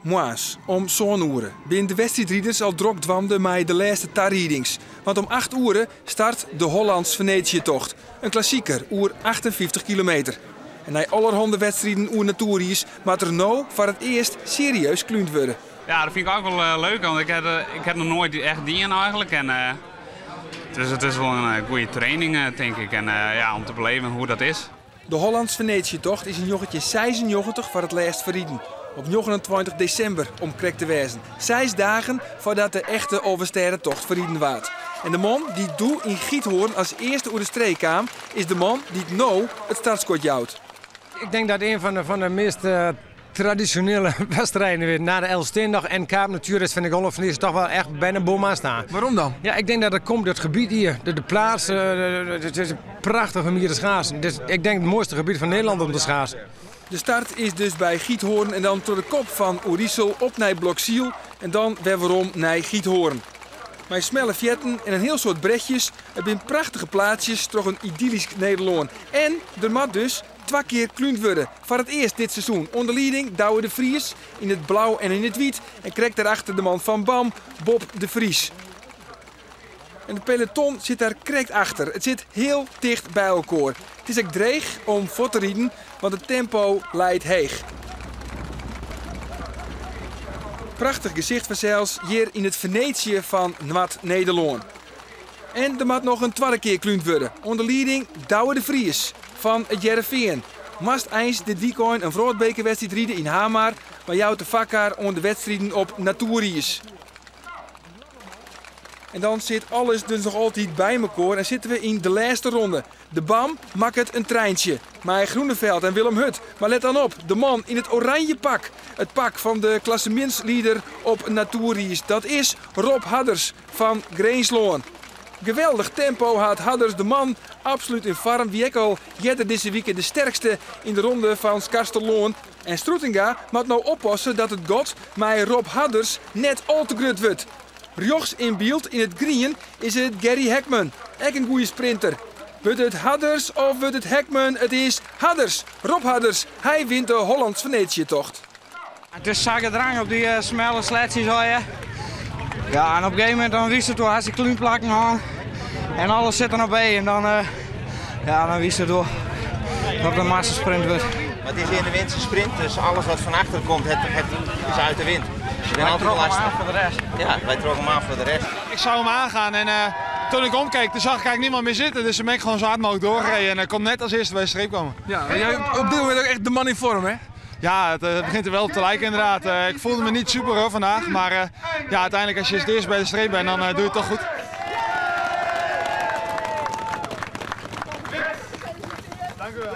Moarns om sân oere binne de wedstriidriders al drok dwaande mei de lêste tariedings. Want om acht oere start de Hollands-Venetiëtocht, in klassiker oer 58 kilometer. En nei allerhande wedstriden oer natoeriis moat der no foar it earst serieus klúnd wurde. Ja, dat fyn ik ek wol leuk, want ik ha it noch noait echt dien eigenlik. En, dus it is wol in goede training, tink ik. En ja, om te beleven hoe't dat is. De Hollands-Venetiëtocht is yn 1996 foar it lêst ferriden. Op 29 desimber, om krekt te wêzen. Seis dagen foardat de echte Alvestêdetocht ferriden waard. En de man dy't doe yn Giethoorn as earste oer de streek kaam, is de man dy't no it startskot jout. Ik denk dat een van de meest traditionele wedstrijden weer na de Elfstedentocht en Kaap Natuur vind ik Holland Venetië toch wel echt bijna bovenaan staan. Waarom dan? Ja, ik denk dat het komt door het gebied hier, de plaats, het is prachtig om hier te schaatsen. Dus ik denk het mooiste gebied van Nederland om te schaatsen. De start is dus by Giethoorn en dan troch de kop fan Oerisel op nei Bloksyl en dan wer werom nei Giethoorn. Mei smelle fearten en in hiel soad brechjes, it binne prachtige plaatsjes troch in idyllysk Nederlân. En der moat dus twa kear klúnd wurde, foar it earst dit seizoen. Oan de lieding Douwe de Vries yn it blau en yn it wyt en krekt dêrachter de man fan BAM, Bob de Vries. En it peloton sit dêr krekt achter. It sit hiel ticht by elkoar. It is ek dreech om fuort te riden, want it tempo leit heech. Prachtich gesicht fansels hjir yn it Venetië fan Noard-Nederlân. En der moat noch in twadde kear klúnd wurde. Oan de lieding Douwe de Vries fan It Hearrenfean. Moast eins dit wykein in wrâldbekerwedstriid ride yn Hamar, mar jout de foarkar oan de wedstriden op natoeriis. En dan sit alles dus noch altyd by mekoar en sitte we yn de lêste ronde. De BAM makket in treintsje mei Groeneveld en Willem Hut. Mar let dan op, de man yn it oranje pak. It pak fan de klassemintslieder op natoeriis. Dat is Rob Hadders fan Grinslân. Geweldich tempo hat Hadders, de man absolút yn foarm. Wie ek al earder dizze wike de sterkste yn de ronde fan Skarsterlân. En Stroetinga moat no oppasse dat it gat mei Rob Hadders net al te grut wurdt. Rjochts yn byld yn it grien is it Gary Hekman, ek in goede sprinter. Wurdt it Hadders of wurdt it Hekman? It is Hadders, Rob Hadders. Hy wint de Hollands-Venetiëtocht. It is sa gedrang op dy smelle sleatsjes allegear. Ja, en op in gegeven momint dan witst it wol, hast dy klúnplakken hân en alles sit der noch by en dan, ja, dan witst it wol dat it in massasprint wurdt. Mar it is yn de wind sprint, dus alles wat fan achter komt, het, het is uit de wind. Dus Wij trokken hem aan voor de rest. Ja, wij trokken hem aan voor de rest. Ik zou hem aangaan en toen ik omkeek, toen zag ik eigenlijk niemand meer zitten. Dus toen ben ik gewoon zo hard mogelijk doorgereden en ik kom net als eerste bij de streep komen. Ja, jij op dit moment ook echt de man in vorm, hè? Ja, het begint er wel op te lijken inderdaad. Ik voelde me niet super hoor vandaag, maar ja, uiteindelijk als je het eerst bij de streep bent, dan doe je het toch goed. Dank u wel.